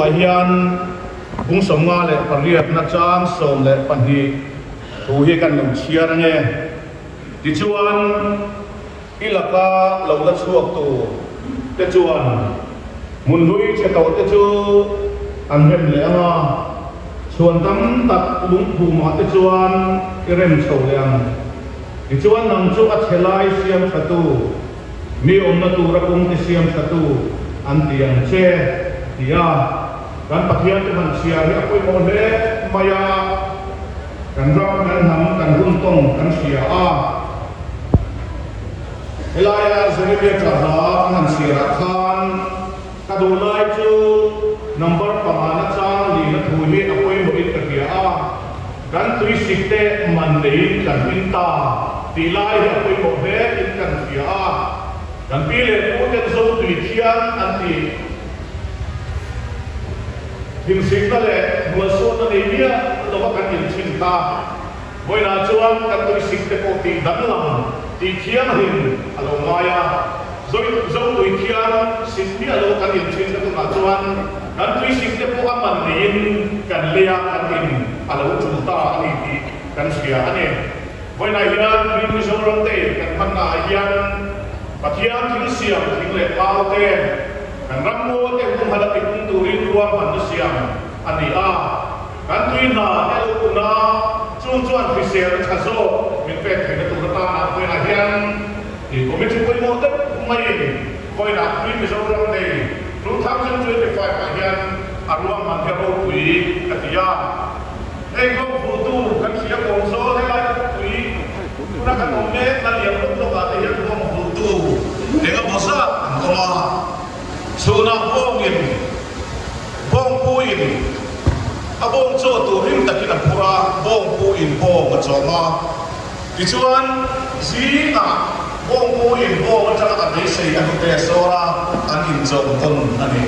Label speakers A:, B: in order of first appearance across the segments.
A: ah hian bung 58 na chang 12 thu hi kan lo chhiar ange. Tichuan i laka lo la chhuak tur te chuan hmun hlui chhe tawh te chu an rem leh ang a, chhuan tam tak lungphumah te chuan i rem chho leh ang. Tichuan nang chu a chhe lai siam thatu, mi awmna tura kawngte siam thatu an ti ang che, ti a. Kan Pathian te han chhiar hi a pawimawh hle mai a, kan ram, kan hnam, kan hun tawng kan hria a. Helaia Jeremia ṭahla an han chhiarah khan ka duh lai chu number pangana chang lihna thu hi a pawimawhin ka hria a, kan tuisik te man neiin kan in ta tih lai hi a pawimawh hle in kan hria a, kan pi leh pu ten zo tui thiang an tih Thingsikna leh hnualsuatna nei miah lova kan inchhin kha vawiinah chuan kan tuisik te pawh tih danglam tih thianghlim a lo ngai a. Zo tui thiang sik miah lo kan inchhin ka tunah chuan kan tuisik te pawh a man neiin kan lei a, kan in a lo tul ta a ni tih kan hria a ni. Vawiinah hian Green Mizoram Day kan hmannaah hian Pathian thil siam thing leh mau te, Kan ram ngaw te humhalh a tipung turin ruahmanna siam a ni a, kan tui hna te lo kun a, chung chuan hriselna tha zawk min pek theihna tur atana vawiinah hian i committee pawimawh deuh maiin vawiinah Green Mizoram Day 2025 ah hian a ruahman hi a ropui ka ti a. Heng ho hmuhtu kan hria kawng zawl helai khawpui tuna kan awm mek na lian lawk lawk ah te hian bawng hmuhtu eng emaw zat an awm a, chhunah bawngin bawngpu in a bawng chaw tur rim takin a phur a, bawngpu in bawng a chawm a, tichuan zingah bawngpu in bawng atanga a beisei a hnute a sawr a, an inchawm tawn a ni.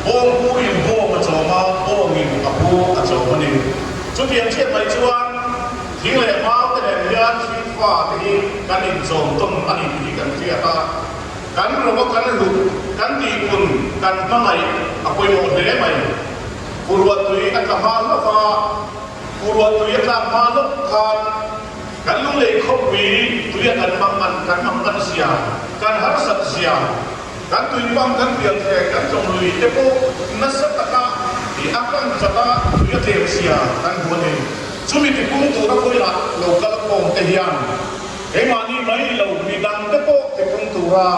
A: Bawng pu in bawng a chawm a, bawng in a pu a chawm a ni. Chutiang chiah mai chuan thing leh mau te nen hian thingfa te hi kan inchawm tawn a ni tih hi kan hriat a. Kan rawng a kan hlut, kan tihpun, kan hmangaih a pawimawh hle mai. Furuah tui a tla hma hlauh a, furuah tui a tlak hma lawk khan kan lunglei khawpui tui a kan hmang an kan hmang an zia, kan harsat zia, Kan tuipang kan pial thleng kan tlawng lui te pawh nasa taka i a kan chat a tui a tlem zia kan hmu a ni. Chumi tipung tura vawilah lo kal khawm te hian keimahni mai lo midang te pawh tipung tura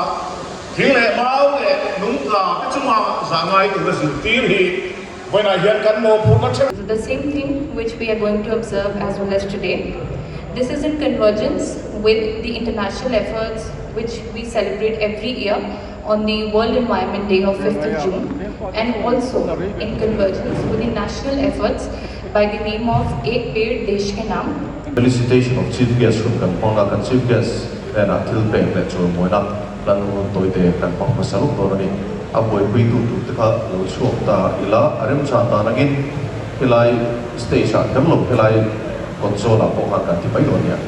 A: thing leh mau leh nungtla te chunga zah ngai tura zirtir hi vawiinah hian kan mawhphurhna theuh.
B: The same thing which we are going to observe as well as today. This is in convergence with the international efforts which we celebrate every year on the World Environment Day of 5th of June and also in convergence with the national efforts by the name of Ek Ped Desh Ke Naam.
C: Felicitation of Chief Guest hun kan hmang a, kan Chief Guest hnenah thil pek leh chawimawina hlan hun tawite kan hmang hmasa lawk dawn a ni. A buaipuitu tur te kha lo chhuak ta ila a remchang dan angin helai stage ah kher lo helai kawtzawl ah pawh khan kan ti mai dawn nia.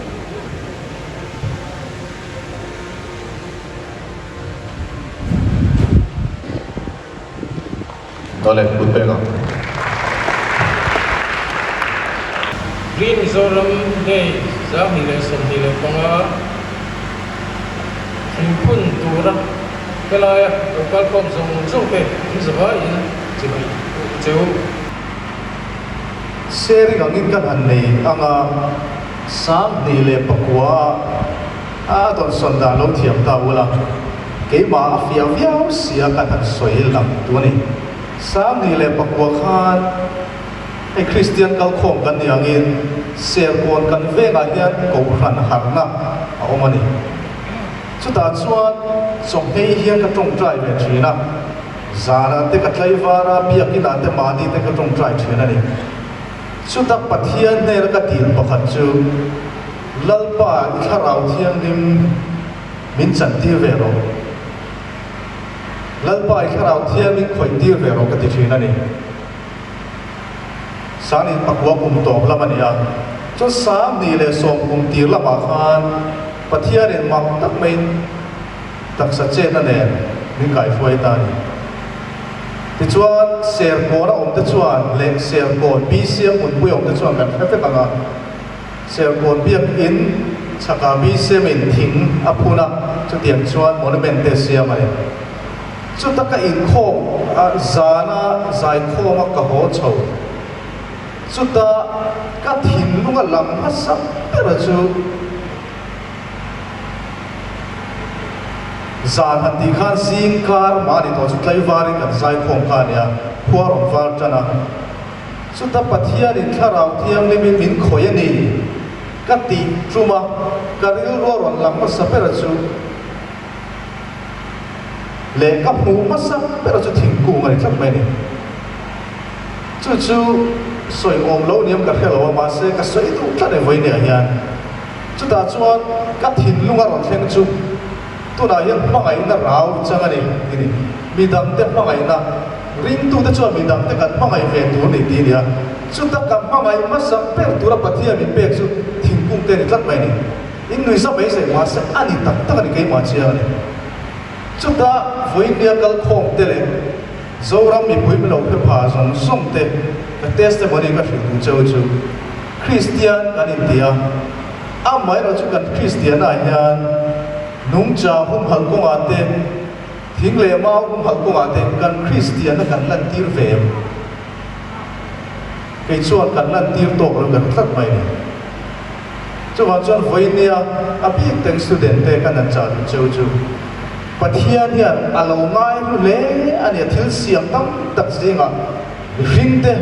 C: Awle, kut pek ang.
D: Green Mizoram Day 2025 thingphun tura helaia lo kalkhawm zawng zawng te an zavaiin chibai cheu.
E: Sharing angin kan han nei ang a, 2009 a a dawnsawn dan lo thiam ta ula, keimah a fiah viau si a kan han sawi lang tu a ni. 2009 khan hei Kristian kalkhawm kan nih angin Serkawn kan vengah hian Kohhran harhna a awm a ni. Chutah chuan chawhmei hian ka tawngtai ve thin a, zanah te ka tlaivar a, biakinah te mahni te ka tawngtai thin a ni. Chuta Pathian hnena ka dil pakhat chu, Lalpa i thlarau thianghlim min chantir ve rawh. Lalpa i thlarau thiang min khawihtir ve rawh ka ti thin a ni. Sangni pakua kum tawp lam a ni a, chuan 2010 kum tir lamah khan Pathianin mak tak maiin taksa chetna nen min kaihruai ta a ni. Tichuan, Serkawn a awmte chuan leh Serkawn BCM hmunpui a awmte chuan kan hre vek ang a. Serkawn biakinn chhakah BCM in thing a phun a, chutiang chuan monument te a siam a ni. Chuta ka inkhawm a, zana zaikhawm a ka haw chho. Chuta ka thinlung a lang hmasa ber chu Zan han tih khan zing kar mah a ni tawh chu tlaivarin kan zaikhawm kha a nia, khua rawn var tan a. Chuta Pathianin Thlarau Thianghlimin min khawih a ni ka tih tum a, ka rilru a rawn lang hmasa ber chu leh ka hmuh hmasa ber chu thingkung a ni tlat mai a ni. Chu chu sawi awm lo niam ka hre lo a, mahse ka sawi duh tlat e vawinia hian. Chutah chuan ka thinlung a rawn thleng chu tunah hian hmangaihna rau chang a ni ti ni. Midangte hmangaihna, ringtute chuan midangte kan hmangaih ve tur ni ti nia. Chuta ka hmangaih hmasa ber tura Pathian min pek chu thingkung te a ni tlat mai a ni. In nuihza mai zai mahse a ni tak tak a ni keimah chiang a ni. Chuta vawinia kalkhawm te leh Zoram mipui min lo hre pha zawng zawng te ka testimony ka hrilh duh cheu chu Kristian kan inti a, amaherawh chu kan Kristianah hian nungcha humhalh kawngah te, thing leh mau humhalh kawngah te kan Kristianna kan lantir ve em? Kei chuan kan lantir tawk lo kan tlat mai a ni. Chuvang chuan vawinia a bik teng student te kan han chah duh cheu chu Pathian hian a lo ngai hlu hle a ni a, thil siam tam tak zingah mihring te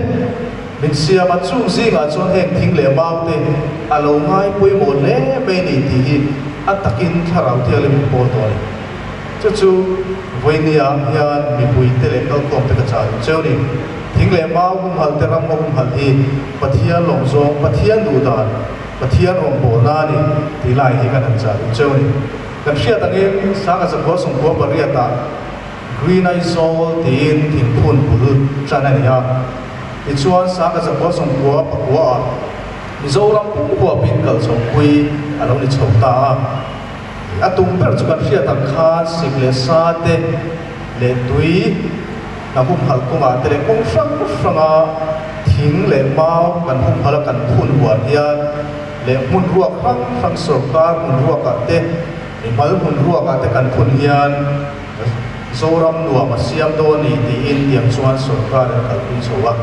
E: min siam a, chung zingah chuan heng thing leh mau te a lo ngai pawimawh hle mai a ni tih hi a takin Thlarau Thianghlim min pawl tawh a ni. Chu chu vawinia hian mipui te leh kalkhawm te ka chah duh cheu a ni. Thing leh mau humhalh te ram a humhalh hi Pathian lawmzawng, Pathian duhdan, Pathian rawngbawlna a ni tih lai hi kan han chah duh cheu a ni. Kan hriat angin Sangha Zakua Sawmkua pariatah Green Aizawl tiin thingphun bul tan a ni a. Tichuan Sangha Zakua Sawmkua pakuaah Mizoram pum huapin kal chhohpui a lo ni chho ta a. A tum ber chu kan hriat ang khan sik leh sa te leh tui hna humhalh kawngah te leh kawng hrang hranga thing leh mau kan humhalh a kan phun huan hian leh hmun ruak hrang hrang sorkar hmun ruakah te mimal hmun ruakah te kan phun hian Zoram nuam a siam dawn ni tiin tiang chuan sorkar in a kalpui chho a.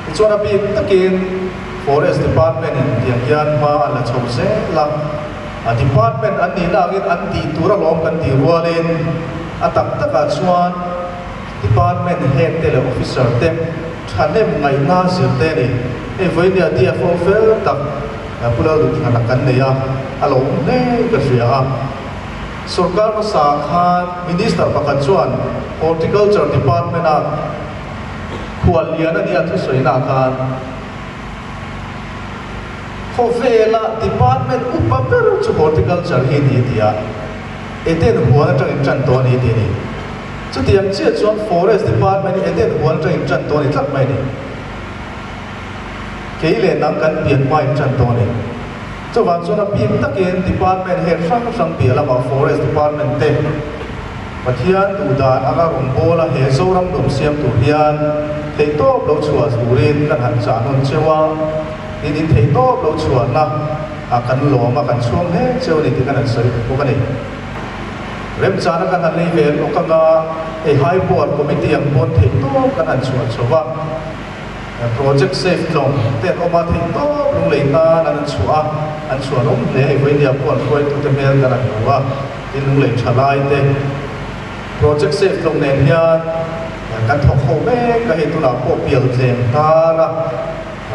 E: Tichuan a bik takin Forest Department in tiang hian hma an la chho zel a, a department an nihna angin an tih tur alawm kan tih rualin a tak takah chuan department head te leh officer te thahnem ngaihna zir te a ni. Hei vawinia DFO fel tak Pu Lalduhthana kan nei a, a lo awm hle ka hria a. Sorkar hmasa khan Minister pakhat chuan Horticulture Department a Khual lian a nia thusawiina khan khawvela department upa ber chu horticulture hi ni ti a, Eden huan atangin tan tawh a ni ti a ni. Chutiang chiah chuan forest department hi Eden huan atangin tan tawh a ni tlat mai a ni. Kei leh nang kan pian hmain tan tawh a ni. Chuvang chuan a bik takin department head hrang hrang piah lamah forest department te, Pathian duhdan anga rawngbawla he Zoram dawm siam tur hian theihtawp lo chhuah turin kan han chah nawn cheu a, tin in theihtawp lo chhuahna ah kan lawm a, kan chhuang hle cheu a ni tih kan han sawi bawk a ni. Remchana kan han lei ve lawk anga hei High Power Committee ang pawn theihtawp kan han chhuah chho va, Project Safe tlawm te an awm a, theihtawp lunglei tan an chhuah a, an chhuah awm hle hei vawinia pawh an hruaitute hmel kan han hmu a. Tin lunglei tha lai te Project Safe tlawm nen hian kan thawk ho mek a, hei tunah pawh pial tlem tar a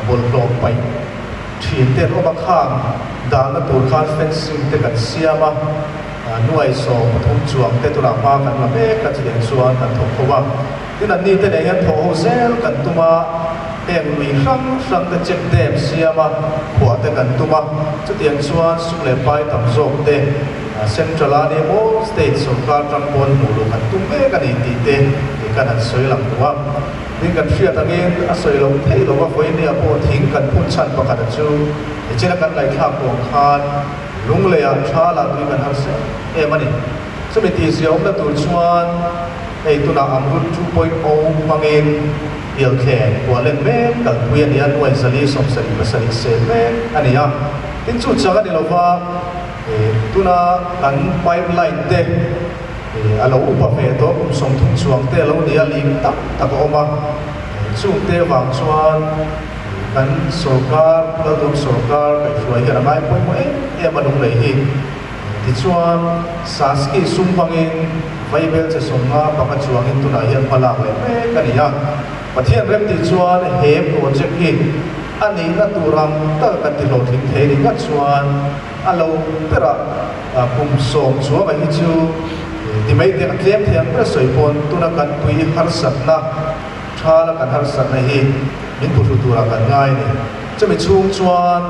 E: bawlhhlawh paih thin te an awm a, khang dahna tur khan fencing te kan siam a, nuai 13 chuang te tunah hma kan la mek a, chutiang chuan kan thawk ho a. Tin an ni te nen hian thawh ho zel kan tum a, heng lui hrang hrang te check dam siam a, khuah te kan tum a, chutiang chuan sum leh pai tam zawk te Central a ni emaw State sorkar tang pawn hmuh luh kan tum mek a ni tih te kan han sawi lang duh a. Tin kan hriat angin a sawi lo theih lo va, vawinia pawh thing kan phun chhan pakhat a chu nichina kan ngaihthlak tawh ang khan lungleiah tha lah tui kan harsa em em a ni. Chumi tihzia awmna tur chuan. Hei tunah Amrut 2.0 hmangin pialthleng kuahlen mek kalpui a ni a, nuai zali 77 sel mek a ni a. Tin chu chang a ni lova, tuna kan pipeline te a lo upa ve tawh kum 30 chuang te a lo ni a, lim tak tak a awm a. Chungte vang chuan kan sorkar, Laldawm sorkar kaihhruai hian a ngai pawimawh em em a lunglei hi. Tichuan, Saski sum hmangin Vaibel che 55 chuangin tunah hian hma lak leh mek a ni a. Pathian rem tih chuan he project hi a nihna tur ang taka kan ti hlawhtling thei ni ngat chuan a lo berah kum 10 chuanga hi chu ti mai te a tlem thei ang ber sawi pawn tuna kan tui harsatna thala kan harsatna hi min phuhru turah kan ngai a ni. Chumi chhung chuan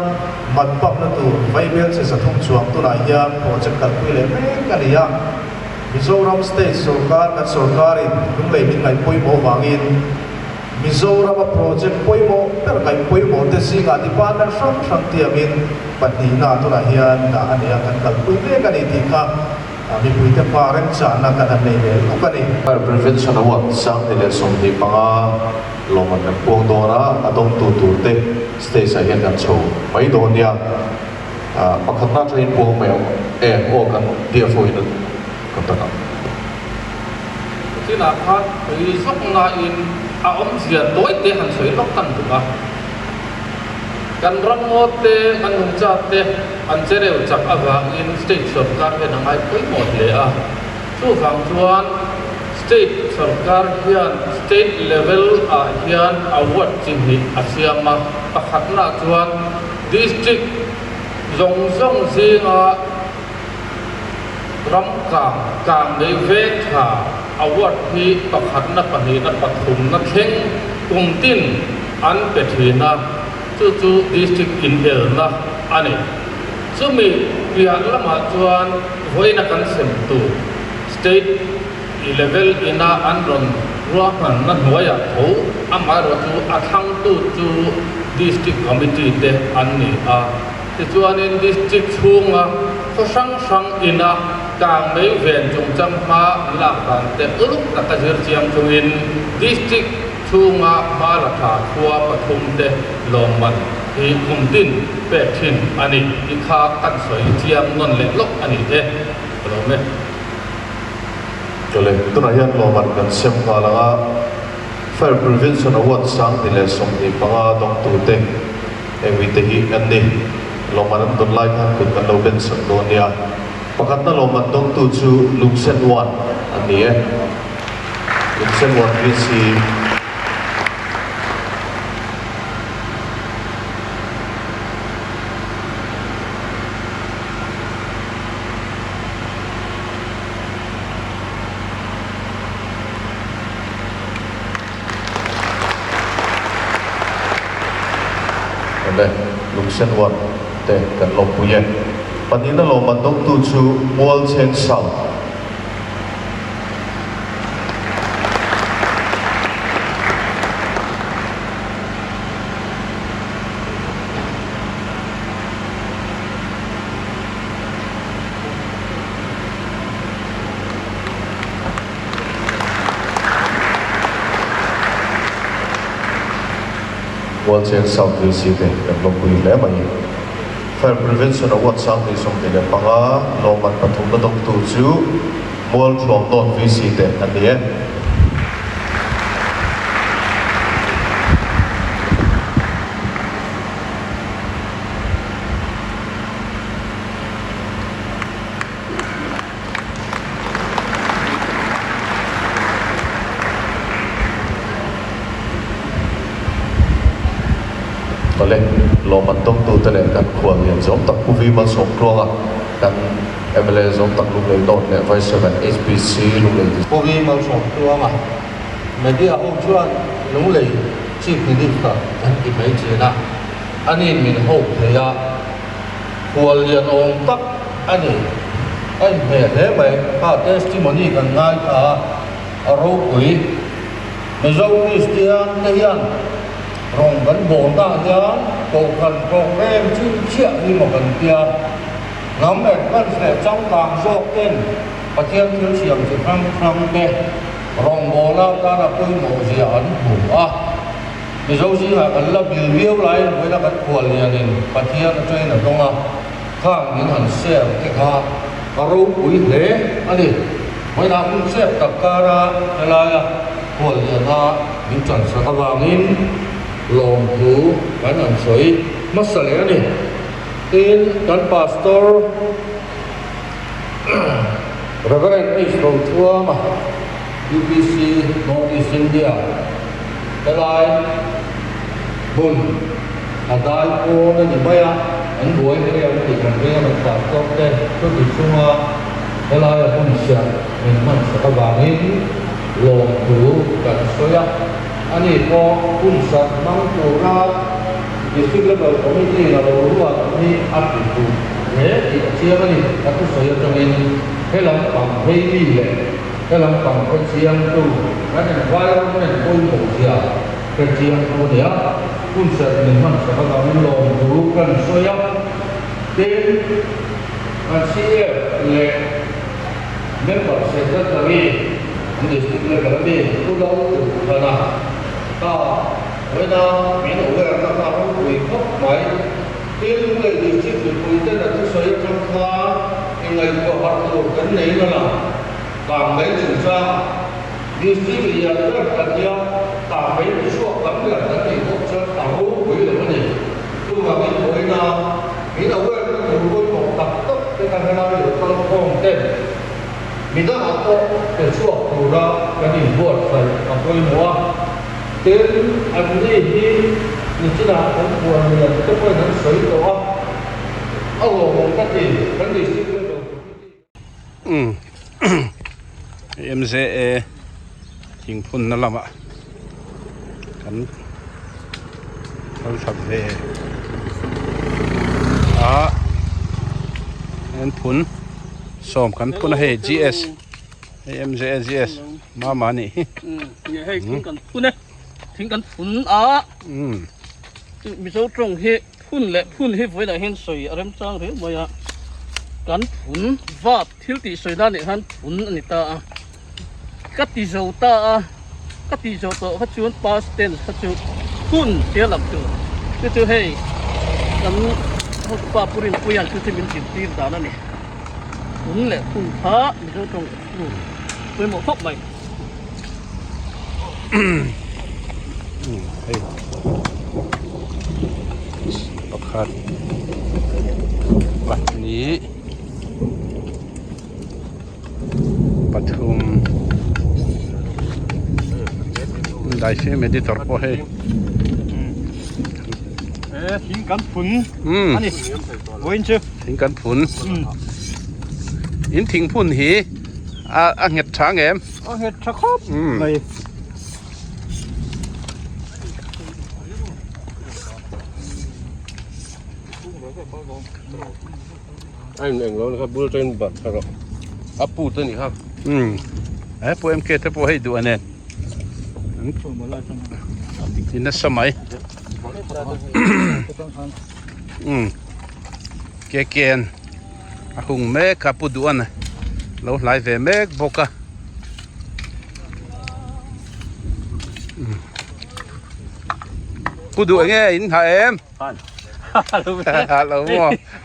E: mat pump na tur Vaibel che 300 chuang tunah hian project kalpui leh mek a ni a. Mizoram State sorkar kan sorkarin lunglei min ngaih pawimawh vangin Mizorama project pawimawh ber ngaih pawimawh te zingah department hrang hrang tiangin pahnihna tunah hian dah a ni a, kan kalpui mek a ni tih kha mipuite hma remchahna kan han nei leh lawk a ni.
C: Fire Prevention Award 2025 lawmman kan puang dawn a, a dawngtu turte stage ah hian kan chho mai dawn nia. Pakhatna atangin puang mai ang em aw kan DFO in a contact ang.
D: Chinah khan tui zawk nain a awmzia tawi te han sawi lawk kan duh a. Kan ramngaw te, kan nungcha te an che reu chak avangin state sorkar hian a ngai pawimawh hle a. Chuvang chuan state sorkar hian state level ah hian award chi hnih a siam a, pakhatna chuan District zawng zawng zinga ram kang kang nei veng tha award hi pakhatna pahnihna pathumna thleng kum tin an pe thin a, chu chu district inelna a ni. Chumi piah lamah chuan vawiina kan sem tur state level ina an rawn ruahmanna hnuaiah tho amaherawh chu a thlangtu chu District Committee te an ni a. Tichuanin District chhunga khaw hrang hrang ina kang mei ven chungchang hma lak dan te uluk taka zir chiang chungin District chhunga hma la tha khua pathum te lawmman hi kum tin pek thin a ni tih kha kan sawi chiang nawn leh lawk a ni e. Ka lawm e.
C: Chawleh tunah hian lawmman kan sem nghal ang a, Fire Prevention Award 2025 dawngtute engmite hi an ni. Lawmman an dawn lai khan kut kan lo ben sak dawn nia. Pakhatna lawmman dawngtu chu Lungsen One an ni e. Lungsen One VC. Awle, Lungsen One te kan lawmpui e. Pahnihna lawmman dawngtu chu Mualcheng South. Mualcheng South VC te kan lawmpui hle mai. Fire Prevention Award 2025 lawmman pathumna dawngtu chu Mualthuam North VC te an ni e. Awle, lawmman dawngtute leh kan khual lian zawm tak Pu Vi Malsawmtluanga, kan mla zawm tak Lunglei North leh Vice Chairman HPC Lunglei District.
F: Pu Vi Malsawmtluanga, Media ho chuan Lunglei Chief Minister an ti mai thin a, aniin min hope thei a. Khual lian awm tak a ni. A inhmeh hle mai. Kha testimony kan ngaithla a, a ropui. Mizo Kristian te hian rawng kan bawn ah hian kohhran program chin chiah hi maw kan tia. Hnam advance leh changkang zawk ten Pathian thil siam chi hrang hrang te. Rawngbawlna atana pawimawh zia an hmu a. Mizo zingah kan la bil viau laiin vawiina kan khual lianin Pathian atangin a dawng a, khang min han share te kha a ropui hle a ni. Vawiina hun chep tak kara helaia khual liana min tansak avangin lawmthu kan han sawi hmasa leh a ni. Tin, kan Pastor Reverend H. Rothuama, UPC North East India, helai hmun a dai pawn a ni mai a, an buai hle ang tih kan ring a, kan Pastor te chuti chunga helaia hmun siam min hman sak avangin lawmthu kan sawi a, ani pawh hun sak hmang tura District Level Committee in a lo ruat hi a ti duh hle tih a chiang a ni. A thusawi atangin helam pang phei mi leh helam pang hre chiangtu kan environment pawimawh zia hre chiangtu a ni a, hun serh min hman sak avangin lawmthu kan sawi a. Tin, kan CF leh member secretary an district level ami Pu Lalduhthana ta Vawiina min aware na kha ropui khawp mai. Tin, Lunglei District mipui ten a thusawi atang khan ingaihtuah harh tur kan nei na lang. Kangmei chungchangah District lian ber kan nia, kangmei ti chhuak tam ber kan nih bawk chuan a ropui lo a ni. Chuvangin vawiina min aware na tur pawimawh tak tak te kha helai lo kal khawm ten midangah pawh pe chhuak tura kan inbuatsaih a pawimawh a. Tin, anni hi nichinah kan puan lian te pawhin an sawi tawh a, a lawmawm ka ti, kan district level committee.
D: MZA thingphunna lamah kan kal thla ve a, an phun sawm kan phun a hei GS. Hei MJAGS mama a nih hi.
G: Nge hei thing kan phun e. Thing kan phun a. Mizo tawng hi phun leh phun hi vawiinah hian sawi a remchang riau mai a. Kan phun vap thil tih sawi nan nih khan phun a ni ta a. Ka ti zo ta a. Ka ti zo tawh kha chuan past tense kha chu phun tia lam tur. Chu chu hei kan hotupa Pu Rinpuia'n chu chu min zirtir dan a ni. Phun leh phun kha Mizo tawng pawimawh khawp mai.
D: Hei pakhat pahnih pathum daifim editor pawh hei
G: thing kan phun ani vawiin chu
D: thing kan phun in thing phun hi a a nghet tha ang em
G: a nghet tha khawp mai
F: A in eng lo kha bul atangin bat kha rawh a put a nih kha.
D: Umm he pu MK te pawh hei duh a nen in nasa mai umm ke ken a hung mek a pu duh a lo hlai ve mek bawk a pu duh enge in hah em. Lo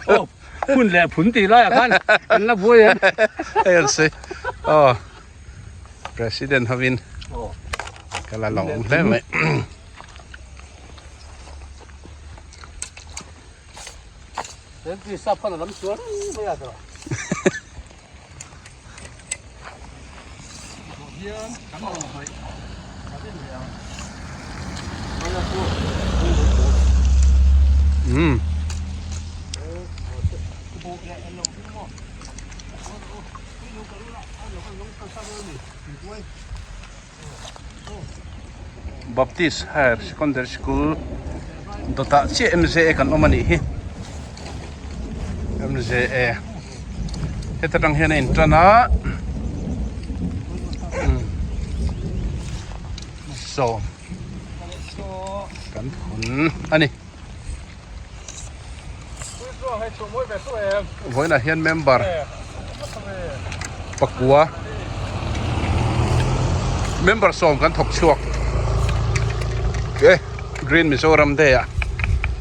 D: maw?
G: Phun leh phun tih laiah khan kan la buai em?
D: Hei an sawi. Aw. President hovin ka la lawm hle mai.
G: Sap khan a lam sual mai a tawh.
D: Um. Baptist Higher Secondary School dawtah chiah MZA kan awm a nih hi MZA heta tang hian a in tan a sawm kan phun a ni vawiinah hian member pakua. Member sawm kan thawk chhuak e Green Mizoram Day ah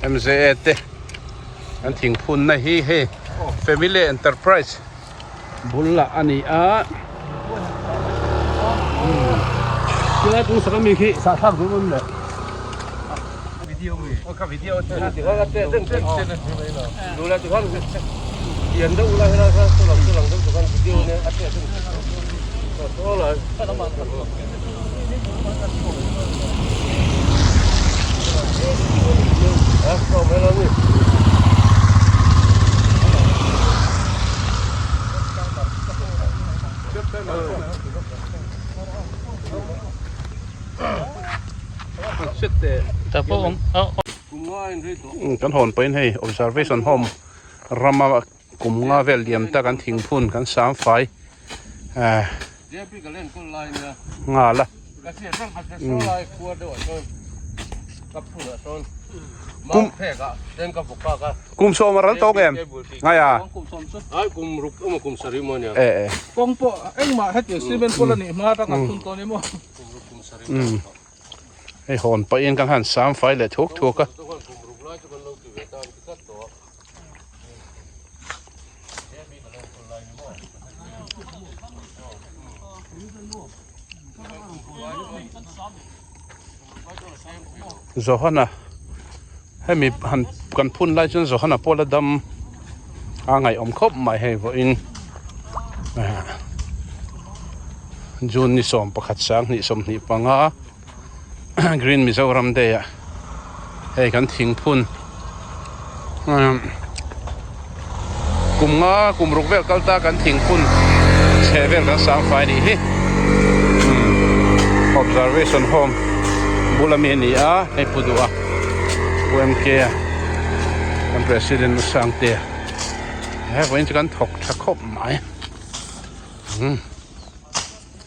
D: MZA te an thingphun na hi hei Family Enterprise bul lah a ni a.
G: Tilai kawng sak ami khi sahthlak duh awm le.
D: Kan hawn pawhin hei observation home rama kum nga vel liam ta kan thingphun kan sang fai eh nghal a kum kum sawm a ral tawk em ngai a eh eh
G: kawng pawh engmah hetiang cement pawh la nih hma atang kan phun tawh a ni maw
D: Hei hawn pahin kan han sam fai leh thuk thuk a. Johana hemi han kan phun lai chuan Johana pawh la dam a ngaihawm khawp mai hei vawiin June ni 11 2025 Green Mizoram Day ah hei kan thingphun kum nga kum ruk vel kal ta kan thingphun chhe vel kan sang fai nih hi observation home bula mi a ni a hei pu duh a pu MK a kan president Sangtea he vawiin chu kan thawk tha khawp mai.